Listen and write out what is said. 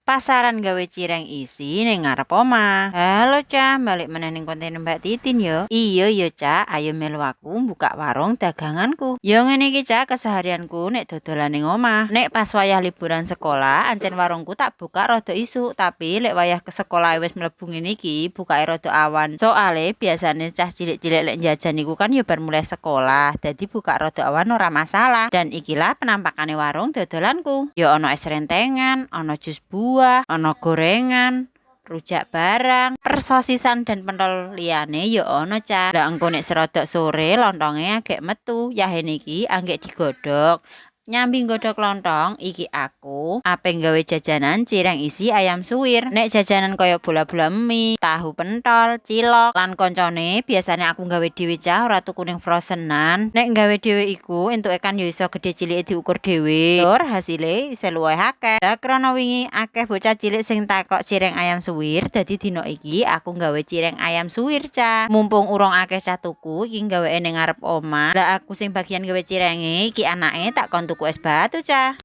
Pasaran gawe cireng isi ning ngarep omah. Halo, Cah, balik meneh ning konten Mbak Titin yo. Iya yo, Cah, ayo melu aku buka warung daganganku. Yo ngene iki, Cah, keseharianku nek dodolan ning omah. Nek pas wayah liburan sekolah, ancen warungku tak buka rada isuk, tapi lek wayah ke sekolah wis mlebu ngene iki, bukake rada awan. Soale biasane cah cilik-cilik lek jajan iku kan yo bar mulai sekolah, dadi buka rada awan ora masalah. Dan ikilah penampakane warung dodolanku. Yo ana es rentengan, ana jus buah, ana gorengan, rujak barang, persosisan dan pentol liyane yo ana, Cah. Lah, engko nek serodok sore lontonge agek metu, yahene iki anggek digodhog. Nyambi nggodhog lontong, iki aku ape nggawe jajanan cireng isi ayam suwir. Nek jajanan kaya bola-bola mie, tahu pentol, cilok, lan koncone biasane aku nggawe dhewe, Cah, ora tuku ning frozenan. Nek nggawe dhewe iku entuke kan yo iso gedhe cilike diukur dhewe. Tur hasile isih luwih akeh. Lah, krana wingi akeh bocah cilik sing takok cireng ayam suwir, dadi dina iki aku nggawe cireng ayam suwir, Cah. Mumpung urung akeh cah tuku, iki nggawe ning ngarep omah. Lah, aku sing bagian gawe cirenge, iki anake tak kon tuku es batu, Cah.